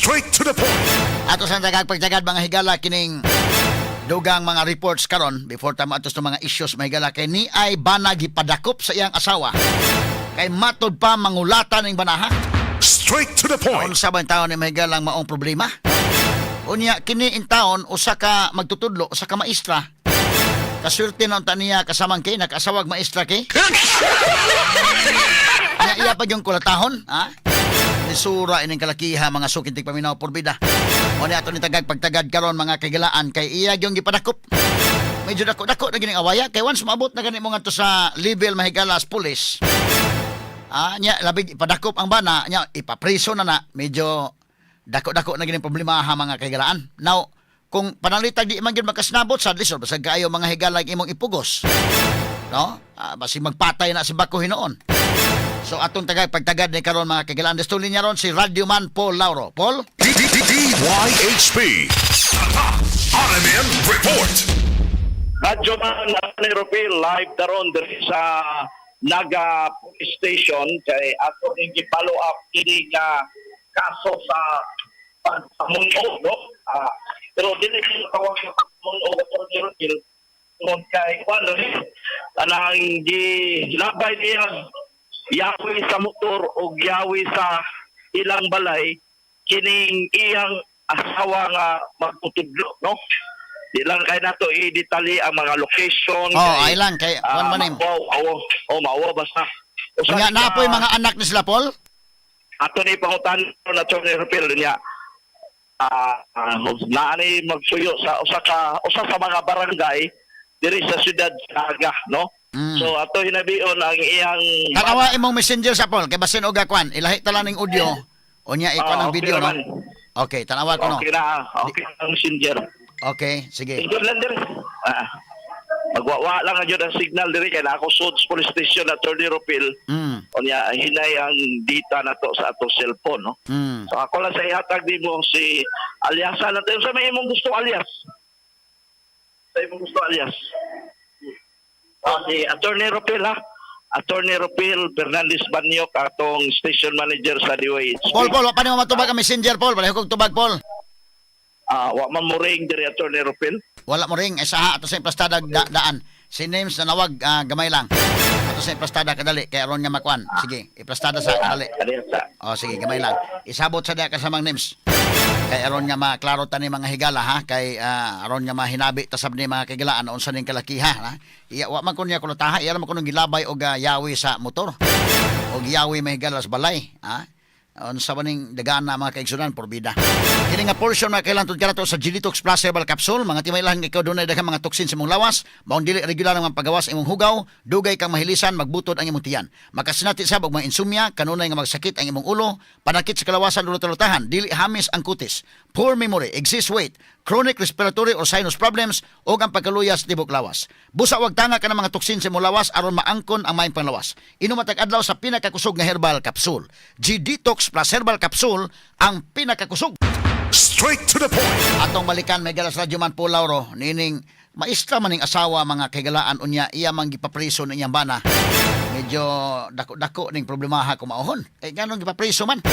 Straight to the point. Ato sa tagag pagtagad, mga higala, kining dugang mga reports karon before ta moadto sa mga issues, mga higala, kay ni ay bana gipadakop sa iyang asawa kay matod pa mangulata ning banaha. Straight to the point. Unsa ba taon ni, mga higala, ang maong problema? Unya kini in taon usa ka magtutudlo, usa ka maestra. Kaswerte na unta niya kasamang kay nakasawag maestra kay. Nya iya pa yung kulatahon, ha? Lisura ining kalakiha, mga suking tigpaminaw porbida. O ni ato ni tagag pagtagad karon, mga kagilaan, kay iya yung gipadakop. Medyo dako-dako na gining awaya kay once maabot na gani mo ngadto sa level, mahigala, sa pulis. Ah, nya labi ipadakop ang bana, nya ipapriso na na, medyo dako-dako na gining problema ha, mga kahigalaan. Now, kung panalitag di man gyud makasnabot sa lisod basag kaayo, mga higala, imong ipugos. No? Ah, basi magpatay na si Bako hinuon. So atong tagay pagtagad ni karon, mga kagilaan. Desto linya ron si Radyoman Paul Lauro. Paul? DYHP. RMN Report. Radyo Man ni Rupil live daron diri sa Naga Police Station kay ato ning gi-follow up kini nga kaso sa pagpamuno, no. Pero dili ko tawag sa pagpamuno, ni Rupil, tungod kay kuan rin kanang gi labay niya yawi sa motor o yawi sa ilang balay kining iyang asawa nga magtutudlo, no. Di lang kay nato i-detalye ang mga location. Oh, ay lang kay kuan man nim. Maawaw, awo, oh, maawaw basta. Usa Unya ni na po'y mga anak ni sila, Paul? Ato ni pangutan na Attorney Rupil niya. Naa ni magsuyo sa usa sa mga barangay diri sa siyudad sa Naga, no? So ato hinabion ang iyang Tanawa imong messenger sa Paul kay basin og kuan, ilahi ta lang ning audio. Unya ikuan ang Ah, okay video, no. naman. Okay, tanawa ko no. Okay na, okay ang messenger. Okay, sige. Ingkod lang diri. Magwawa lang ang jud ang signal diri kay naa ko Suds Police Station, Attorney Rupil. Unya hinay ang data nato sa atong cellphone, no? So ako lang sa ihatag nimo si aliasa natin. Sa may imong gusto alias? Sa imong gusto alias? Ah, si Attorney Rupil ha. Attorney Rupil Fernandez Banyok, atong station manager sa DYHP. Paul, Paul, wa pa nimo matubag ang messenger, Paul. Wala kog tubag, Paul. Ah, wa man mo ring diri, Attorney Rupil. Wala mo ring isa ato sa iplastada daan. Si names na nawag, gamay lang. Ato sa iplastada kadali kay aron nga makuan. Sige, iplastada sa kadali. Aliasa. Oh, sige, gamay lang. Isabot sa diya kasamang names. Kay aron nga maklaro ta ni mga higala ha, kay aron nga mahinabi ta sab ni mga kagilaan unsa ning kalakiha ha. Iya wa man kun niya kulataha, iya man kun gilabay og yawi sa motor. Og yawi mahigala sa balay ha. Unsa ba ning dagana, mga kaigsunan, porbida. Kini nga portion, mga kailan tud kanato sa Genetox Plus Herbal Capsule, mga timaylahan nga ikaw dunay daghang mga toxin sa imong lawas, maong dili regular ang mga pagawas imong hugaw, dugay kang mahilisan, magbutod ang imong tiyan. Makasinati sab og mga insomnia, kanunay nga magsakit ang imong ulo, panakit sa kalawasan, lulot-lutahan, dili hamis ang kutis, poor memory, excess weight, chronic respiratory or sinus problems o ang pagkaluya sa tibok lawas. Busa wag tanga ka ng mga toksin sa imong lawas aron maangkon ang maayong panglawas. Inom matag adlaw sa pinakakusog nga herbal capsule. G-Detox Plus Herbal Capsule, ang pinakakusog. Straight to the point. Atong balikan may galas Radyo Man po Lauro nining maestra maning asawa, mga kahigalaan, unya iya man gipapriso ng iyang bana. Medyo dako-dako ning problemaha kumauhon. Eh nganong gipapriso man?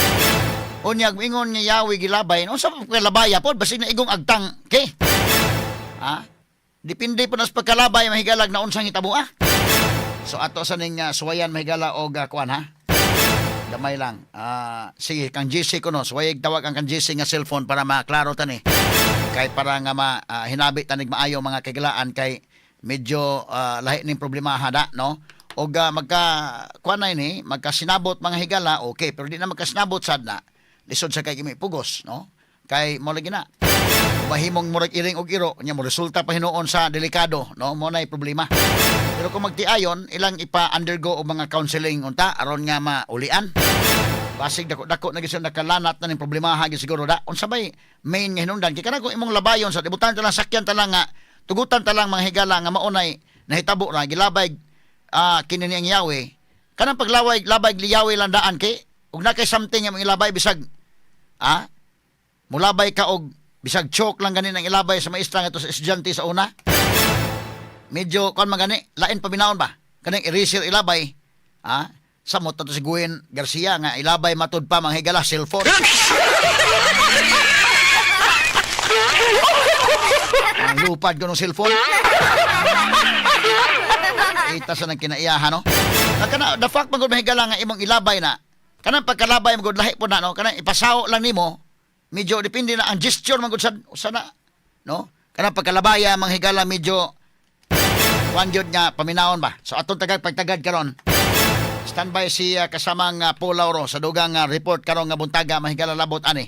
Unya ingon nga yawi gilabay. Unsa pa labaya pod basig na igong agtang ke? Ha? Depende po na sa pagkalabay, mahigalag, na unsang hitabo ah. So ato sa ning suwayan, mahigala, og kuan ha. Gamay lang. Ah, sige, kang GC ko no. Suwayag tawag ang kang GC nga cellphone para maklaro tani. Kay para nga ma hinabi tanig maayo, mga kagilaan, kay medyo lahi ning problema da, no? Og magka kuan na ini, magkasinabot, mga higala, okay, pero di na magkasinabot sad na. Lisod sa kay imi pugos, no? Kay mo lagi na. Mahimong murag iring og iro, nya mo resulta pa hinuon sa delikado, no? Mo nay problema. Pero kung magtiayon, ilang ipa-undergo og mga counseling unta aron nga maulian. Basig dako-dako na gyud nakalanat na ning problemaha gyud siguro da. Unsa bay main nga hinungdan? Kay kana kung imong labayon sa ibutan ta lang sakyan ta lang nga tugutan ta lang, mga higala, nga maunay nahitabo ra gilabay kini niyang yawi. Kanang paglaway labay liyawi lang daan kay ug na kay something nga imong ilabay bisag mulabay ka og bisag choke lang ganin ang ilabay sa maestra nga sa estudyante sa una. Medyo kuan man gani, lain pa binaon ba? Kanang eraser ilabay, samot to si Gwen Garcia nga ilabay matud pa, mga higala, cellphone. Lupad ko ng cellphone. Ita sa nang kinaiyahan, no? Na kana, the fact magud, mahigala, nga imong ilabay na. Kanang pagkalabay magud lahi po na, no? Kanang ipasaw lang nimo, medyo depende na ang gesture magud sa na, no? Kanang pagkalabaya manghigala medyo kuan gyud nga paminawon ba. So atong tagag pagtagad karon. Standby si kasamang Paul Lauro sa dugang report karon nga buntaga, mahigala, labot ani.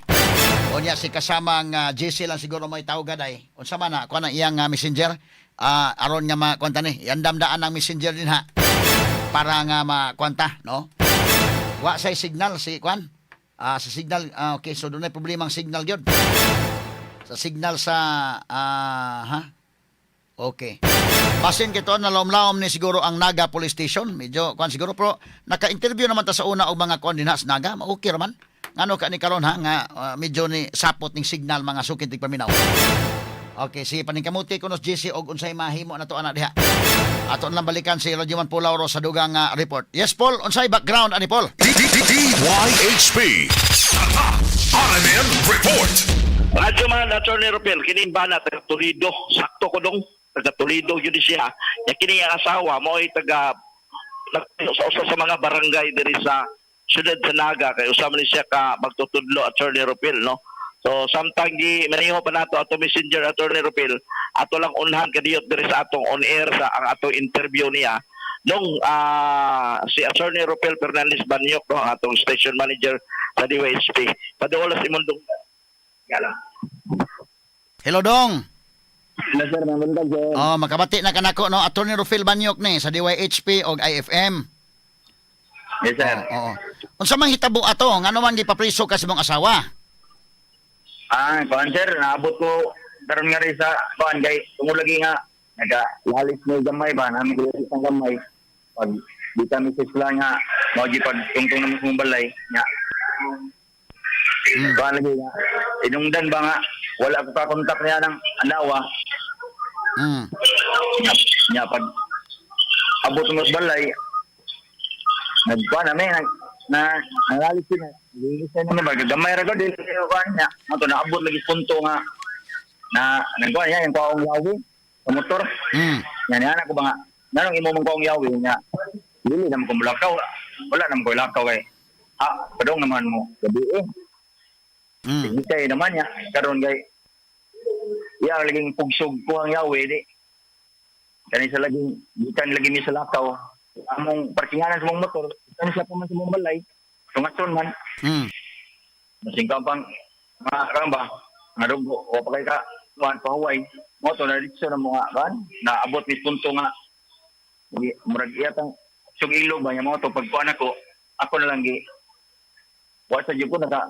Unya si kasamang JC lang siguro may tawgad ay. Unsa man na kuan ang iyang messenger, aron nga makuan ni. Iandam daan ang messenger din ha. Para nga makuanta, no? Wa say signal si kuan. Sa signal, okay, so dunay problema ang signal gyud. Sa signal sa ha? Okay. Basin kito na laom-laom ni siguro ang Naga Police Station. Medyo kuan siguro pero naka-interview naman ta sa una og mga kuan dinha sa Naga. Okay raman. Ngano ka ni karon ha nga medyo ni sapot ning signal, mga sukin tigpaminaw. Okay, sige, paningkamuti ko nos GC og unsay mahimo na to ana diha. Ato lang balikan si Radyoman Paul Lauro sa dugang report. Yes, Paul, unsay background ani, Paul? D D D DYHP. Tatak RMN Report. Radyo man, Attorney Rupel, kining bana taga Toledo, sakto ko dong taga Toledo yun siya. Ya kini ang asawa mo ay taga sa usa sa mga barangay diri sa syudad sa Naga kay usa man ni siya ka magtutudlo, Attorney Rupel, no. So samtang gi maneho pa nato ato messenger, Attorney Rupel, ato lang unhan kadiyot diri sa atong on air sa ang atong interview niya nung si Attorney Rupel Fernandez Banyok, no, ang atong station manager sa DYHP. Paduolas imong dong. Gala. Hello, dong. Hello sir, mabuntag sir. Oh, makabati na kanako, no. Attorney Rufil Banyok ni sa DYHP og IFM. Yes sir. Oo. Unsa man hitabo ato? Ngano man gipapriso ka sa imong asawa? Kuan sir, naabot ko karon nga rin sa kuan kay tungod lagi nga naga lalis ni gamay ba nami lalis ang gamay. Pag di kami sa sila nga mao gi pag tungtong naman sa mong balay nga. Kuan lagi nga inungdan ba nga wala ko ka kontak niya ng anawa nya pag abot mo sa balay nagkuan nami nag na nalalis na linis na naman ba gamay ra ko dili kuan niya ato naabot lagi punto nga na nagkuan niya yung kuang yawi sa motor nya niya ko ba nga nganong imo mong kuang yawi nya dili naman ko mulakaw, wala naman ko lakaw kay padong naman mo gabi eh. Kay naman niya karon kay iya laging pugsog ko ang yawi di kani sa laging gikan lagi mi sa lakaw among parkinganan sa mong motor kani siya pa man sa mong balay tungason man masing ka pang mga karon ba nga dugo o pa kay ka kuan pahuway mo to na ditso na mga kan na abot ni punto nga murag iya tang sug ilog ba niya mo to pagkuan ako ako na lang gi wa sa jud ko naka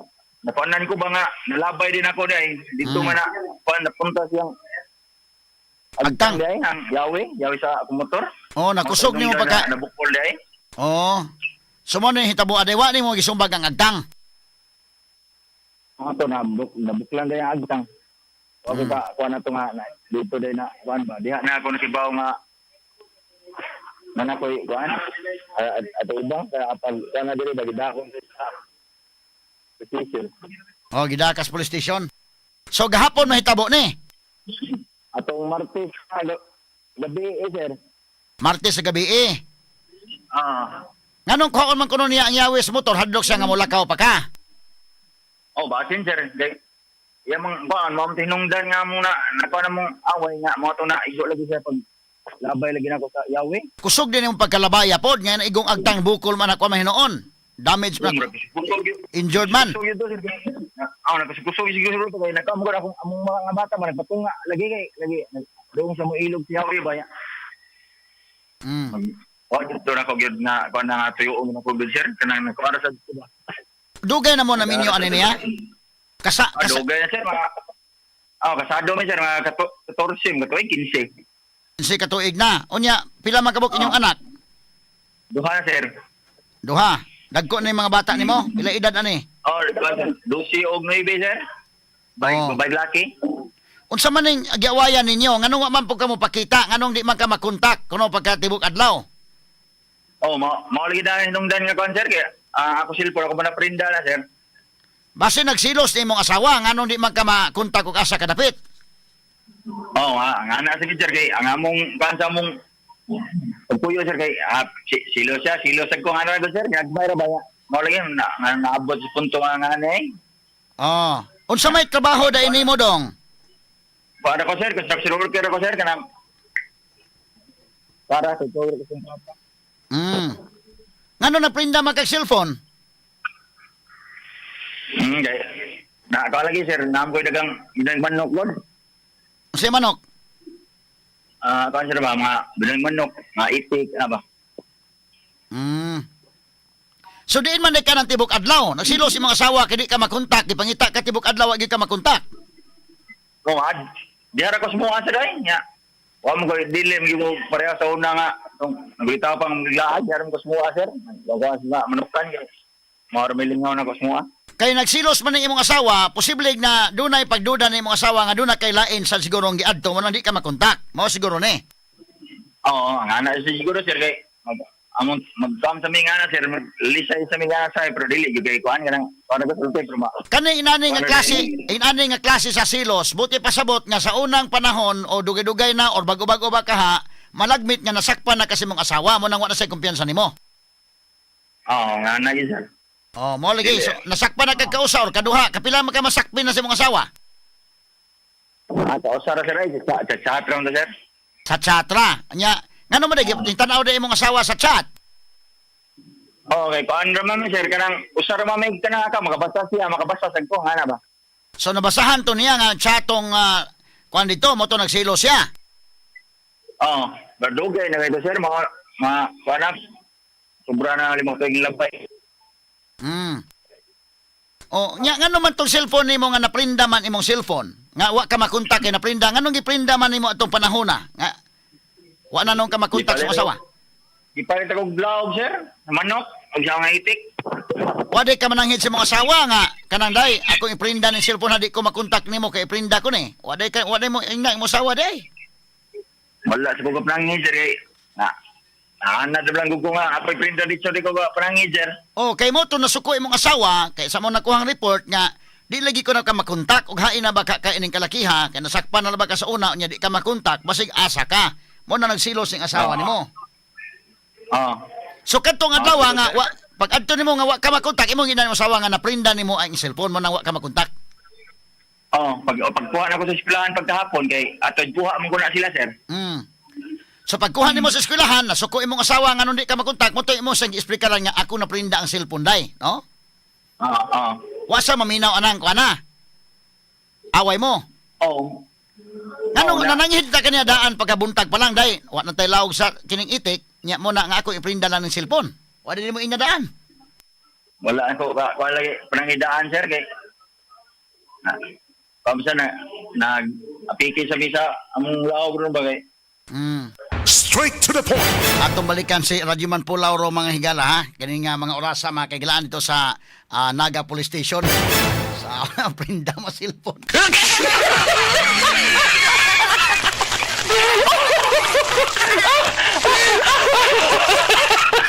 nakuanan ko ba nga nalabay din ako dai dito man na kuan napunta siyang Agtang. Dai ang yawi yawi sa akong motor. Oh, nakusog nimo pagka nabukol dai. Oh. So mo ni hitabo aday wa nimo gisumbag ang agtang. Mga to nabuklan dai ang agtang. Wa ko ka kuan na to nga na, dito dai na kuan ba diha na ako nakibaw nga na koy kuan at ibang kaya pag kuan na diri ba gidakon sa station. Oh, gidakas police station. So gahapon mahitabo ni. Atong Martes gabi eh sir. Martes sa gabi eh. Nganong kuhaon man kuno niya ang yawi sa motor, hadlok siya nga mulakaw pa ka? Oh, basin sir. Kay iya mang kuan mo tinungdan nga muna nako na mong away nga mo to na igo lagi siya pag labay lagi nako sa yawi. Kusog din yung pagkalabaya pod nga igong agtang bukol man ako mahinoon. Damage man, injured man. Kusog yun to, sir. Ah, nagkusog siguro to kay nagkamo ko akong among mga bata man nagpatunga lagi kay lagi doon sa mo ilog siya ba ya. Oh, dito na ko gyud na kuan na nga tuyo na ko gyud sir kanang nagkuara sa dito ba. Dugay na mo na minyo ani niya. Kasa kasa Dugay na sir mga kasado mi sir mga 14 mga 15. Si katuig na. Unya, pila man kabuk inyong anak? Duha na sir. Duha. Dagko na yung mga bata nimo. Pila edad ani? Oh, 12 og 9 sir. Bay bay laki. Unsa man ning giawayan ninyo? Nganong wa man po ka mo pakita? Nganong di man ka makontak kuno pagka tibok adlaw? Oh, mo mo lagi dahil hinungdan nga kuan sir kay ako silpor ako ba na prinda na sir. Base nagsilos ni imong asawa, nganong di man ka makontak og asa kadapit? Oo, nga, ang ana sige sir kay ang among kuan sa among pagpuyo sir kay silo siya, silo sa ko ano ra sir, nagbayra ba ya? Mao lagi na, nga naabot sa punto nga nga ano eh. Oh. Unsa may trabaho dai nimo, Dong? Para ko sir, construction worker ako sir kanang para sa tour ko sa Ngano naprinda man kag cellphone? Kay na ako lagi sir, naam ko dagang dagang manok god. Unsay manok? Ah, kuan sir ba mga dagang manok, mga itik ano ba? So diin man ka ng tibok adlaw. Nagsilos imong asawa kay di ka makontak, gipangita ka tibok adlaw wa gyud ka makontak. Kung ad diara ko sumuha sir ay nya. Wa mo ko dili mo pareha sa una nga tong naglitaw pang laad diara mo ko sumuha sir. Gawa sila manukan kay mao ra may lingaw na ko sumuha. Kay nagsilos man ang imong asawa, posible na dunay pagduda ni imong asawa nga dunay kay lain sa siguro ang giadto mo nang di ka makontak. Mao siguro ni. Oo, ang ana siguro sir kay mag among magkam sa mga ana sir, maglisay sa mga ana sa pero dili gyud kay kuan kanang para ko sulti pero ma. Kani inani nga klase sa silos, buti pasabot nga sa unang panahon o dugay-dugay na or bago-bago ba kaha, malagmit nga nasakpan na kasi mong asawa mo nang wa na say kumpiyansa nimo. Oo, nga ana gyud sir. Oh, mo lagi so, nasakpan na kag kausa or kaduha, kapila man ka masakpin na sa imong asawa? Ah, kausa ra sir ay sa sa chat ra man to, sir. Sa chat ra. Nya, ngano man gyud tan-aw da imong asawa sa chat? Okay, kuan ra man sir kanang usa ra man may kanang ka makabasa siya, makabasa sad ko nga na ba. So nabasahan to niya nga chatong kuan dito mo to nagsilos siya. Oo, pero dugay na kayo sir, mga mga kuan na sobra na 5 tuig lampay. O nya ngano man tong cellphone nimo nga naprinda man imong cellphone? Nga wa ka makontak kay naprinda, nganong giprinda man nimo atong panahon na? Nga wa na nung ka makontak sa asawa. Gipalit ako vlog sir, manok, ug siya nga itik. Wa di ka mananghid sa imong asawa nga kanang day ako iprinda ning cellphone na di ko makontak nimo kay iprinda ko ni. Wa di ka wa di mo ingna imong asawa day. Wala sa ko panangin sir kay na Ana sa lang ko nga apoy printer dito di ko ba panangin sir. O kay mo to nasuko imong asawa kay sa mo nakuhang report nga di lagi ko na ka makontak ug hain na ba ka ining kalakiha kay nasakpan na ba ka sa una unya di ka makontak basig asa ka. Mo na nagsilos ning asawa Oo. nimo. Oo. So kadtong Ah, adlaw sige, nga sir. wa pag adto nimo nga wa ka makontak imong ginan asawa nga naprinda nimo ang cellphone mo nang wa ka makontak. Oo, pag o, pagkuha na ko sa eskwelahan pagkahapon kay ato kuha mo ko na sila sir. So pagkuha nimo sa eskwelahan nasuko imong asawa nga di ka makontak mo to imo siyang giexplicar nga ako naprinda ang cellphone day, no? Oo, oo. Wa sa maminaw anang kuana. Away mo. Oo. Nganong Oo, na. nananghid ta kaniya daan pagkabuntag pa lang day, wa na tay lawog sa kining itik, nya mo na nga ako iprinda lang ng cellphone. Wa din mo inadaan. Wala ako ka wala lagi panangidaan sir kay na pamsa na nag apiki sa misa among laog ron ba kay Straight to the point. Atong balikan si Radyoman Pulauro mga higala ha. Kani nga mga orasa mga kagilaan dito sa Naga Police Station. Sa prinda mo cellphone.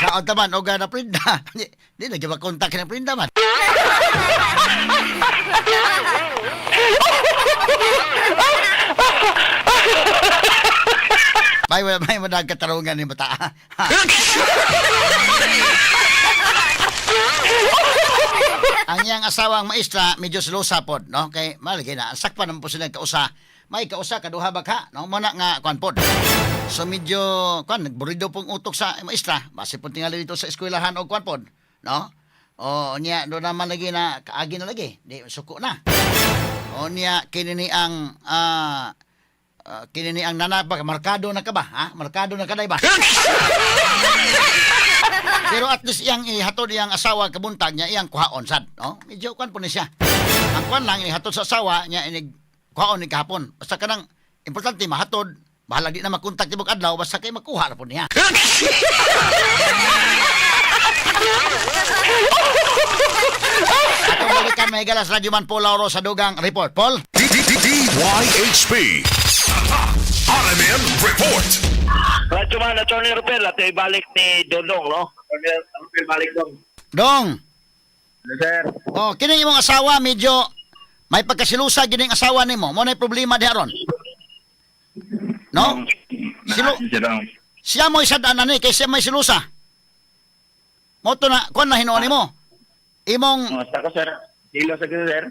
Sa man og na prinda. Di na gyud kontak na prinda man. May may madag katarungan ni bata. Ha? Ang iyang asawang maestra medyo silosa pod, no? Kay malagi na sakpan naman po sila kausa. May kausa kaduha ba ka, no? Mo na nga kuan pod. So medyo kuan nagburido pong utok sa maestra. Base po tingali dito sa eskwelahan og kuan pod, no? O niya do naman lagi na kaagi na lagi, di suko na. O niya kini ni ang kini ni ang nanabag markado na ka ba, ha? Markado na ka day ba? Pero at least iyang ihatod iyang asawa kabuntag niya iyang kuhaon sad, no? Medyo kuan po ni siya. Ang kuan lang ihatod sa asawa niya inig kuhaon ni kahapon. Basta kanang importante mahatod, bahala di na makontak tibok adlaw basta kay makuha ra po niya. Atong balikan may galas Radyo Man Paul Lauro sa dugang report. Paul? DYHP. RMN Report. Radyo man, Attorney Rupel, at ibalik ni Dodong, no? Attorney Rupel, balik dong. Dong. Ano, sir? Oh, kini imong asawa medyo may pagkasilusa gini ang asawa nimo. Mo na problema di aron. No? Silo. Silo- Sir, oh. Siya mo isadaan ani kay siya may silusa. Mo to na kuan na hinuon nimo. Imong Oh, sa ko, sir. Silo sa ko, sir.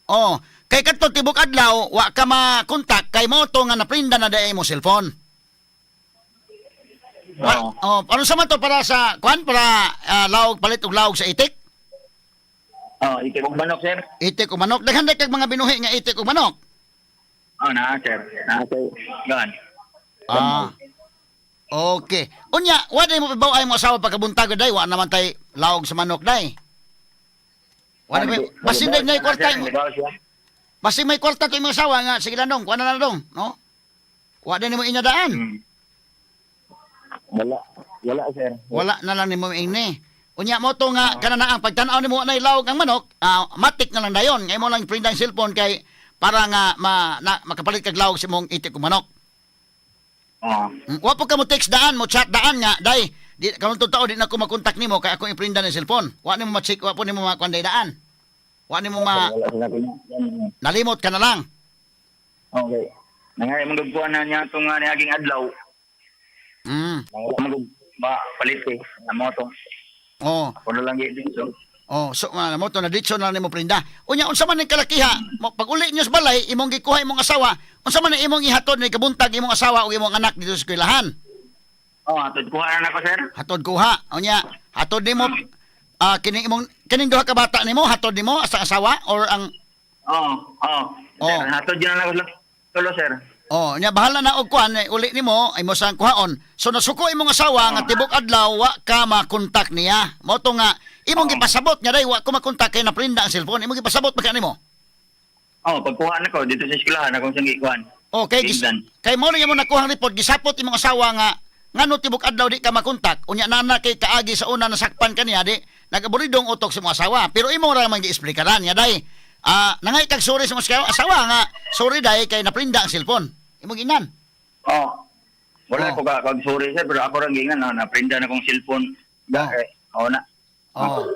oh, kay kadto tibok adlaw wa ka makontak kay mo to nga naprinda na dai imong cellphone. Oo. Oh, ano sa man to para sa kuan para laog palit og laog sa itik? Oh, itik og manok, sir. Itik og manok. Daghan kag mga binuhi nga itik og manok. Oh, naa, sir. Naa, sir. Gaan. Ah. Okay. Unya, wa day mo pabaw ay mo asawa pagkabuntag day, wa naman tay laog sa manok day. Wa na may basin day nay kwarta mo. Basin may kwarta to imong asawa nga sige lang dong, kuha na lang dong, no? Wa day nimo inyadaan. Wala. Wala, sir. Wala na lang nimo ingni. Unya mo to nga kanana ang pagtan-aw nimo wa nay laog ang manok, matik na lang dayon. Nga imo lang print ang cellphone kay para nga ma, na, makapalit kag laog sa imong itik ug manok. Oo. Wa po ka mo text daan, mo chat daan nga, day. Di karon tong tao di na ko makontak nimo kay ako iprinda ng cellphone. Wa nimo ma-check, wa po nimo makuan day daan. Wa nimo ma Wala sila ko. nalimot ka na lang. Okay. Nangay mong gugkuan na niya itong niaging adlaw. Wala mong ba palit eh. Amo to. Oh, Ako na lang gid so. oh, so nga mo to na ditso na lang nimo prinda. Unya unsa man ning kalakiha, mo pag uli niyo sa balay imong gikuha imong asawa, unsa man ang imong ihatod ni kabuntag imong asawa ug imong anak dito sa eskwelahan? Oh, atod kuha na nako, sir. Hatod kuha. Unya, hatod nimo kining imong kining duha ka bata nimo, hatod nimo sa asawa or ang Oo, oo. Sir, Oh. hatod yun na lang ako tulo, sir. Oh, nya bahala na og kuan eh, uli nimo ay mo sang kuhaon. So nasuko imong asawa nga tibok adlaw wa ka makontak niya. Mao to nga imong gipasabot nga day wa ko makontak kay naprinda ang cellphone. Imong gipasabot ba ka nimo? Oh, pagkuha na ko dito sa eskwelahan akong siyang gikuhan. Okay, gis, Tingnan. kay mo rin mo nakuha ang report gisapot imong asawa nga ngano tibok adlaw di ka makontak. Unya nana kay kaagi sa una nasakpan kaniya di nagaburidong utok sa imong asawa. Pero imo ra man giesplikaran nga day. Nangay kag sorry sa imong asawa nga sorry day kay naprinda ang cellphone. Imong ginan. Oh. Wala Oh. ko ka kag sorry, sir, pero ako rang gingan na naprinda na kong cellphone. Da, Oh. eh, oh na. Oh.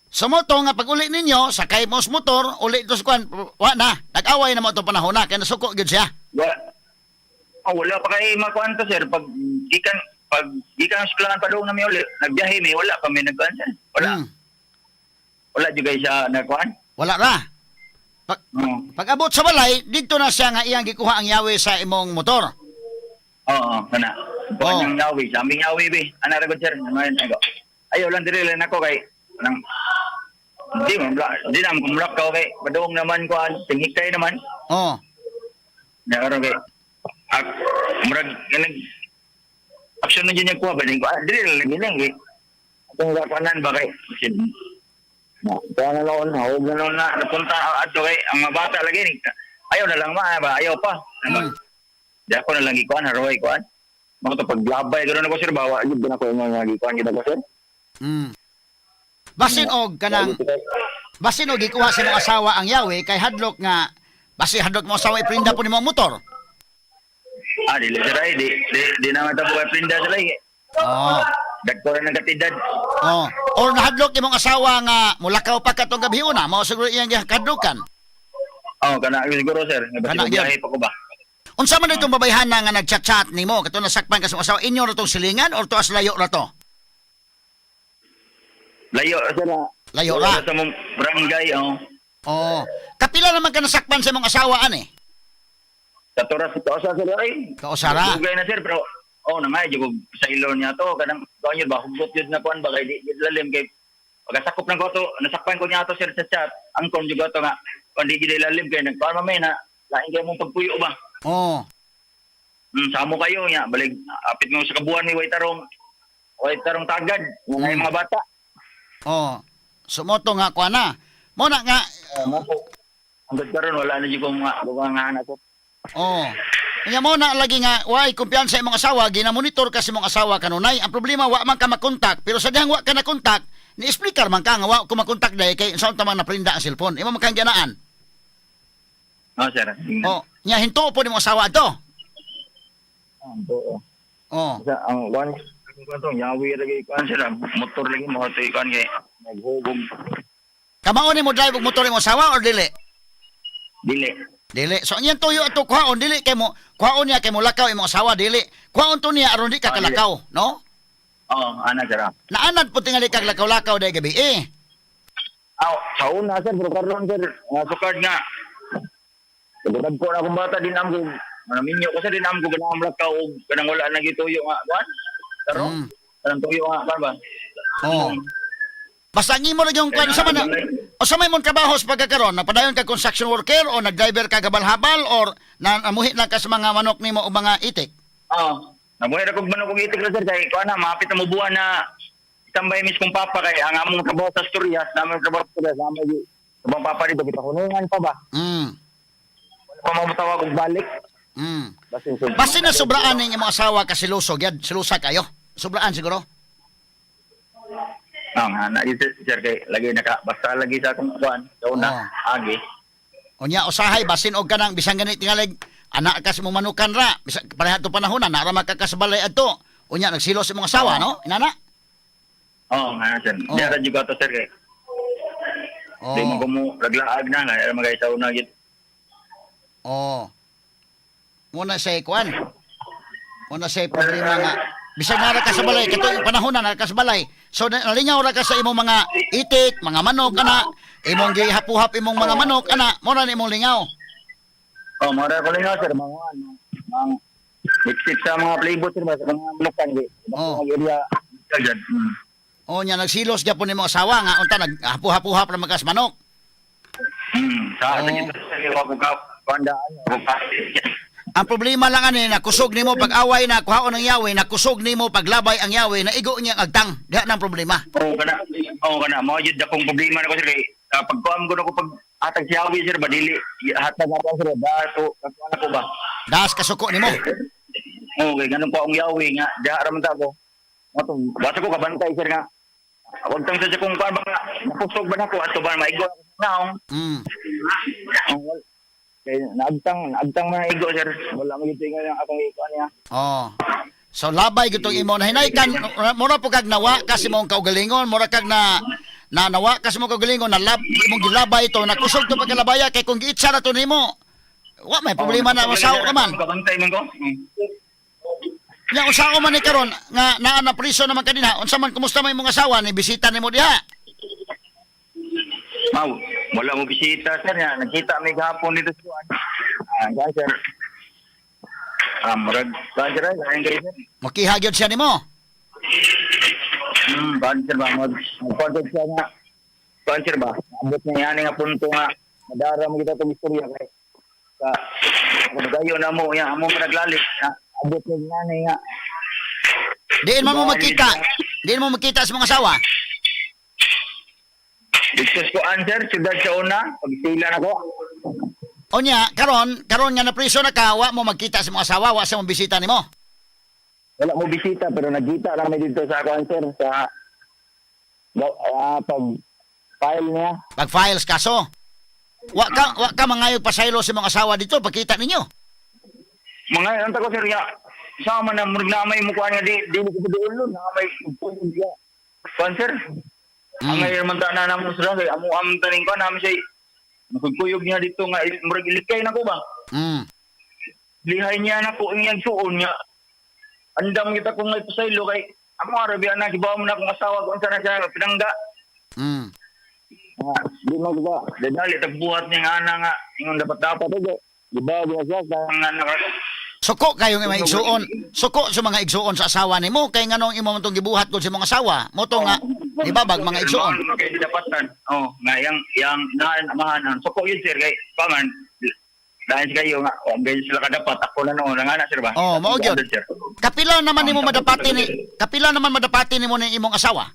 So mo to nga pag uli ninyo sakay mo sa motor, uli to sa kwan, wa na. Nag-away na mo itong panahon na kay nasuko gyud siya. Wala. Oh, wala pa kay makuan to, sir, pag gikan ang eskwelahan pa doon na mi uli, nagbiyahe mi, wala pa mi nagkuan, sir. Wala. Wala jud kay siya nagkuan. Wala ra. Pag, Oo. pag abot sa balay, dito na siya nga iyang gikuha ang yawi sa imong motor. Oo, kana. Kuan Oh. yung yawi, sa aming yawi be. Ana ra gud, sir. Ano ako. Ayaw lang diri lang ako kay nang di man bla, di na kumulak ka kay padung naman kuan, tingikay naman. Oh. Na karon kay ak murag nag action na dyan yung kuha ba din ko dili lang lagi lang kay atong kuanan ba kay sin na kuha na lang na huwag na lang na napunta adto kay ang mga bata lagi ni ayaw na lang ma ba ayaw pa. Di ako na lang gikuan haroy kuan mga to paglabay gano'n ako, sir, bawa gyud na ko yung mga gikuan gyud ako, sir. Basin og kanang basin og gikuha sa imong asawa ang yawi kay hadlok nga basi hadlok mo asawa iprinda po nimo ang motor. Ah, dili, sir, ay di di, di na matabo kay prinda sila eh. Oh. Dagko na ng katidad. Oh. Or nahadlok imong asawa nga mulakaw pa katong gabi una, mao siguro iyang gihakadlokan. Oh, kana siguro, sir. Kana Kana gyud. pa ko ba. Unsa man itong babayhana nga nagchat-chat nimo kato nasakpan ka sa imong asawa inyo ra tong silingan or tuas layo ra to? Layo sir na. Layo ra. Sa mong barangay, oh. Oh. Kapila naman ka nasakpan sa imong asawa ani? Sa Toras, sa sir, ay. Kausara. Dugay na, sir, pero oh na nga jud sa ilo niya to kanang kuan yun ba hugot yun na kuan ba kay di jud lalim kay pagkasakop ng ko to nasakpan ko niya to, sir, sa chat angkon jud to nga kuan di jud lalim kay nagkuan mamay na lain kay mong pagpuyo ba. Oh. Samo kayo niya balik apit mo sa kabuan ni way tarong tagad mga mga bata. Oh. Sumoto nga kuan na. Mo na nga Mo po hanggang karon wala na jud ko mga mga anak ko. Oh. Nya mo na lagi nga way kumpiyansa imong asawa ginamonitor ka sa imong asawa kanunay. Ang problema wa man ka makontak pero sa dihang wa ka nakontak ni explicar man ka nga wa ko makontak dahil kay unsa man naprinda ang cellphone. Imo man kang gianaan. Oh, sir. Oh, nya hinto po nimo asawa ato. Oo. Oh. Sa ang kuan kuan to yawi lagi kuan sila motor lagi mo to kuan kay naghugog. Kamao nimo drive og motor imong asawa or dili? Dili. Dili. So ang iyang tuyo ato kuhaon dili kay mo kuhaon niya kay mo lakaw imong asawa dili. Kuhaon to niya aron di ka Ah, dili. kalakaw, no? Oo, ana sir. Ah. Naanad po tingali kag lakaw-lakaw day gabi eh. Aw, sa una sir, pero karon sir, nga sukad nga. Pagkatag ko na akong bata din am ko. Manaminyo ko sir din am ko ganang lakaw og kanang wala na gituyo nga kuan. Karon, kanang tuyo nga kuan ba? Oo. Basta ang imo ra yung kuan sa man o sa may mong trabaho sa pagkakaron, napadayon ka construction worker o nag-driver ka gabal-habal or namuhi lang ka sa mga manok nimo o mga itik. Oo. Nabuhay ra kog manok og itik ra sir kay kuan na mahapit na mubuan na tambay mis kong papa kay ang among trabaho sa Asturias, namong trabaho sa Asturias, namong gi Abang papa dito kita hunungan pa ba? Wala pa mamutawag og balik. Basin so. Basta na sobraan ning imong asawa ka siluso, gyud silusa kayo. Sobraan siguro. Ah, nga na yun, sir, sir kay lagi naka basta lagi sa akong kuan sa una agi. Unya usahay basin og kanang bisan ganit tingalig anak ka sa imong manukan ra bisan pareha to panahon na nara makakasabalay adto. Unya nagsilos imong asawa, no? Inana? Oo, nga na sir. Oo. Diya ra jud ko to sir kay. Oh. Di mo ko mo laglaag na na magay sa una gid. Oh. Muna sa kuan. Muna sa problema nga bisan nara ka sa balay kato yung panahon na nara ka sa balay. So nalingaw ra ka sa imong mga itik, mga manok ana, imong gihapuhap imong mga manok ana, mo na imong lingaw. Oh, mo ra ko lingaw sir mga ano, mga sip sa mga playboy sir ba sa mga manukan gi. Oo. Mga area dyan. O nya nagsilos gyapon nimo asawa nga unta naghapu-hapuhap ra makas manok. Sa Oo. sa gid sir kay wa ko ka kuandaan ko ka. Ang problema lang ani nakusog nimo pag away na kuhaon ang yawi, nakusog nimo paglabay ang yawi, naigo niya ang agtang. Diha nang problema. Oo kana. Oo kana mo jud akong problema na ko sir kay pagkuam ko na ko pag atag siyawi sir ba dili hatag ako sir ba so kakuan ako ba. Das kasuko nimo. Oo, kay ganun po ang yawi nga. Diha ra man ta ko. Mato, basta ko kabantay sir nga. Wag tang sa kung kuan ba nga napusog ba nako ato ba maigo ako sa naong. Kay naagtang naagtang man igo sir. Wala mo gyud tingal ang akong ikuan niya. Oh. So labay gitong imo na hinaykan mura po kag nawa kasi mong kaugalingon, mura kag na na nawa kasi mong kaugalingon na lab, imong gilabay ito, nakusog to pagkalabaya kay kung giitsa na to nimo. Wa may problema na masaw ka man. Kabantay man ko. Nya usaho man ni karon nga naa na priso naman kanina, unsa man kumusta man imong asawa ni bisita nimo diha? Mau, wala mo bisita sir nga. Nagkita mi gahapon dito sa kuan. Ah, kuan, sir. Ah, murag kuan sir, ay, lain kayo sir. Makiha gyud siya nimo. Kuan sir ba mag contact siya nga. Kuan sir ba? Abot niya yani nga punto nga madara mo kita tong istorya kay sa kung na mo ya amo naglalit na abot niya ngani nga. Diin man mo makita. Diin mo makita sa mga asawa. Dito ko answer siyudad sa una pagsila na ko. Unya, karon, karon nga na priso na ka, wa mo magkita sa mga asawa, wa sa mo bisita nimo. Wala mo bisita pero nagkita lang mi dito sa kuan sir sa pag file niya. Pag files kaso. Wa ka mangayog pasaylo sa mga asawa dito pagkita ninyo. Mga anta ko sir ya. Sama na murag na may mukuan nga di di ko dulo na may ya. Kuan sir. Ang ngayon man ta na namo sir kay amo am taning kuan nami siya makugkuyog niya dito nga murag ilikay na ko ba. Lihay niya na ko iyang suon niya. Andam kita kung may pasaylo kay amo arabi na gibaw mo na akong asawa kung unsa na siya pinangga. Nga, di mo ba? Dadali tagbuhat niya nga ana nga ingon dapat dapat ito. Gibaw niya siya sa nga anak ako. Suko kayo nga mga igsuon. Suko sa mga igsuon sa asawa nimo kay nganong imo man tong gibuhat kung sa mga asawa. Mo to nga di ba bag mga igsuon. Mao kay dapatan. Oh, nga yang yang naan amahan. So ko yun sir kay paman dahil kayo nga wa gyud sila kadapat ako na noon nga na sir ba. Oh, mao gyud. Sir. Kapila naman nimo madapati ni kapila naman madapati nimo ni imong asawa.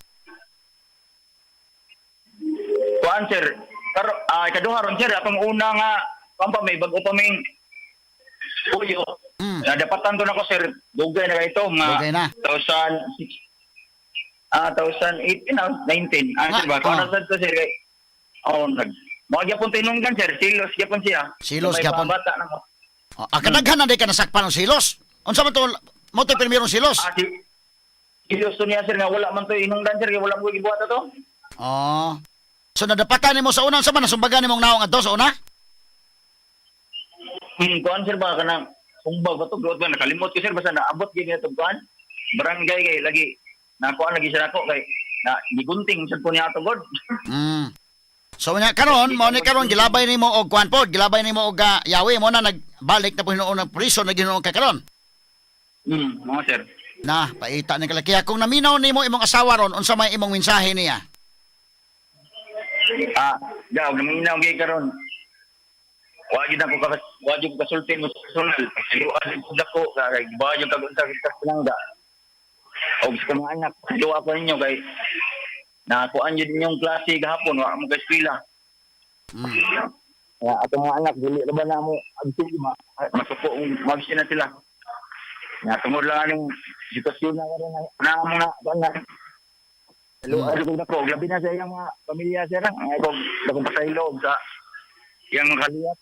Kuan sir, karo kaduha ron sir atong una nga kuan pa may bag-o pa ming puyo. Nadapatan to nako sir. Dugay na kay ito mga Dugay na. 2006 2018 19. Ah, sir ba? Ah, Kuan oh. na sad to sir kay oh nag Mao gyapon tinunggan sir, silos gyapon siya. Silos May gyapon. Bata na ko. Oh, kadaghan na day ka nasakpan og silos. Unsa man to mo to primerong silos? Ah, si silos to niya sir nga wala man to inungdan sir kay wala mo gibuhat ato. Oh. So nadapatan nimo sa una unsa man nasumbagan nimong naong adto sa una? Kuan sir ba kanang humbag ba to gruot ba nakalimot ko sir basta naabot gyud niya kuan. Barangay kay lagi nakuan lagi sir ako kay na gigunting sad ko niya ato god. So nya karon, mao ni karon gilabay nimo og kuan pod, gilabay nimo og yawi mo na nagbalik na po hinuon ng prison na ginuon ka karon. Mga sir. Na, paita ni kalaki. Kung naminaw nimo imong asawa ron, unsa may imong mensahe niya? Ah, ga og naminaw gyud karon. Wa gyud ako ka wa gyud ko kasulti mo sa personal. Siluan ko dako kay ba gyud kag unsa kita palangga. Og sa mga anak, siluan ko ninyo kay nakuan gyud inyong klase gahapon wa mo kay eskwela. Ya, atong mga anak dili ra ba na mo absent ma masuko mag na sila. Ya, tungod lang aning sitwasyon na karon na na mo na kuan na. Luar ko dako, labi na sa iyang mga pamilya sir. Ang ako dakong pasaylo og sa iyang mga kaliwat.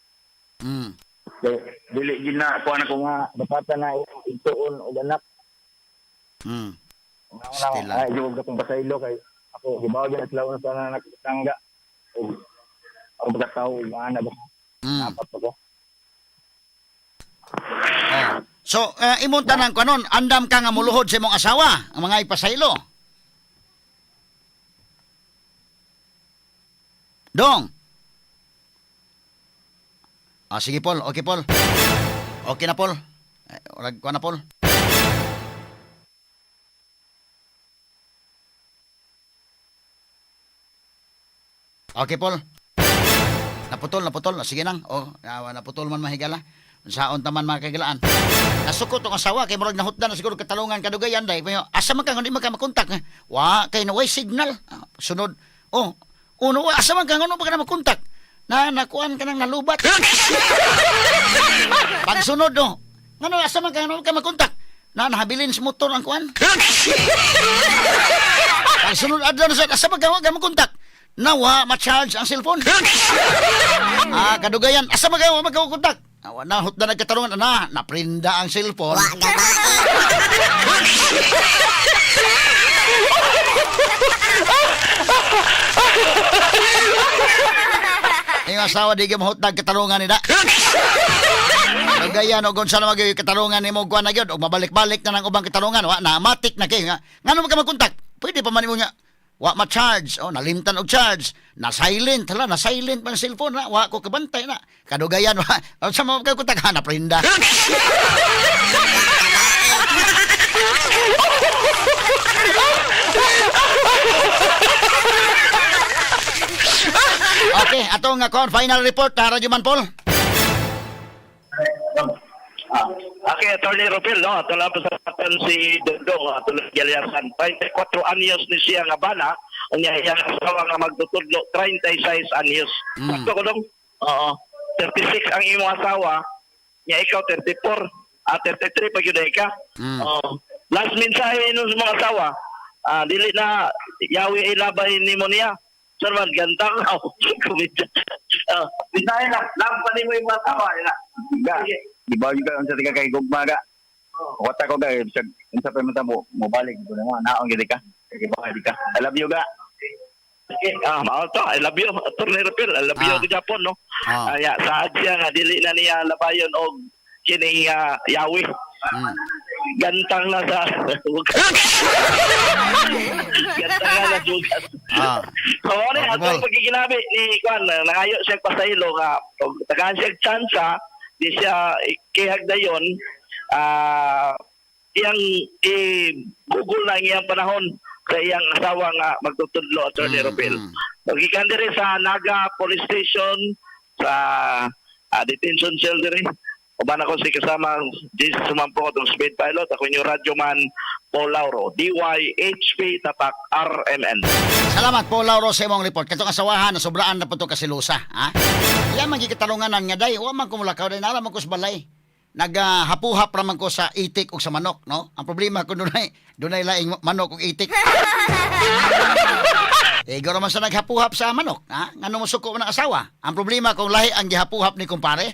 Kay dili gid na kuan ako nga dapatan na ituon og anak. Stila. Ay, og dakong pasaylo kay ako gibaw gyud sila sa anak tangga. Og ang pagkatao og mga anak dapat ko. Oh. So, imong tanan kanon, andam ka nga muluhod sa imong asawa, ang mga ipasaylo. Dong. Ah, sige Paul, okay Paul. Okay na Paul. Eh, urag ko na Paul. Okay Paul. Naputol, naputol. Sige nang. Oh, naputol man mahigala. Saon taman mga kagilaan. Nasukot ang asawa kay murag nahutdan na siguro katalungan kadugayan day. Pero asa man ka nga di man ka makontak. Wa kay na way signal. Ah, sunod. Oh, uno wa asa man ka nga ba ka na makontak? Na nakuan ka nang nalubat. Pagsunod oh. Ngano asa man ka nga ka makontak? Na nahabilin sa motor ang kuan. Pagsunod adlaw na sa asa man ka nga makontak? Nawa ma-charge ang cellphone. Ah, kadugayan. Asa man kayo magkakontak? Awa na hutda nagkatarungan na naprinda ang cellphone. Yung asawa di ka mahutdag katarungan nila. Kadugayan og unsa na magyud katarungan nimo kuan na gyud og mabalik-balik na nang ubang katarungan wa na matik na kay nga ngano man ka magkontak? Pwede pa man nimo nga wa ma-charge oh nalimtan og charge na silent hala na silent man cellphone na wa ko kabantay na kadugayan wa unsa man ka kontak ha naprinda. Okay, ato nga kon final report ha Radyo Man Paul. Ah, okay, Attorney Rupil, no? Ato lang pasalamatan si Dondong, ato lang Galiarsan. 34 anyos ni siya nga bana, ang iyang asawa nga magtutudlo, 36 anyos. Sakto ko dong? Oo. 36 ang imong asawa, niya ikaw 34, 33 pag yun ka. Oo. Last mensahe nun sa mga asawa, dili na yawi ilabay nimo niya. Sir man, gantang ako. Kumita. Mensahe na, love pa nimo imong asawa. Ina. Ga, di ba yung ka unsa tika kay gugma ga? Wata ko ga bisag unsa pa man ta mo mobalik ko na nga naong gid ka. Kay ba ka. I love you ga. Okay, mao to. I love you, Attorney Rapil. I love you Japon, no? Aya, saad siya nga dili na niya labayon og kini yawi. Gantang na sa bugas. Gantang na sa bugas. So, ano Okay, atong Paul. pagkikinabi ni Kwan, nangayo siya pasaylo nga og tagaan siya tsansa, di siya kihag dayon, iyang i-google na ang iyang panahon sa iyang asawa nga magtutudlo, Attorney Rupil. Gikan diri sa Naga Police Station sa detention cell diri. Uban ako si kasama Jesus Sumampo atong speed pilot. Ako inyo radyo man Paul Lauro, DYHP Tapak RMN. Salamat po Lauro sa imong report. Katong asawahan na sobraan na po to kasilusa, ha? Iya man gikatalunganan nga day, wa man ko mulakaw day nara man ko sa balay. Naghapuhap ra man ko sa itik ug sa manok, no? Ang problema ko dunay laing manok ug itik. Igor man sa naghapuhap sa manok, ha? Ngano mo suko man ang asawa? Ang problema kung lahi ang gihapuhap ni kumpare.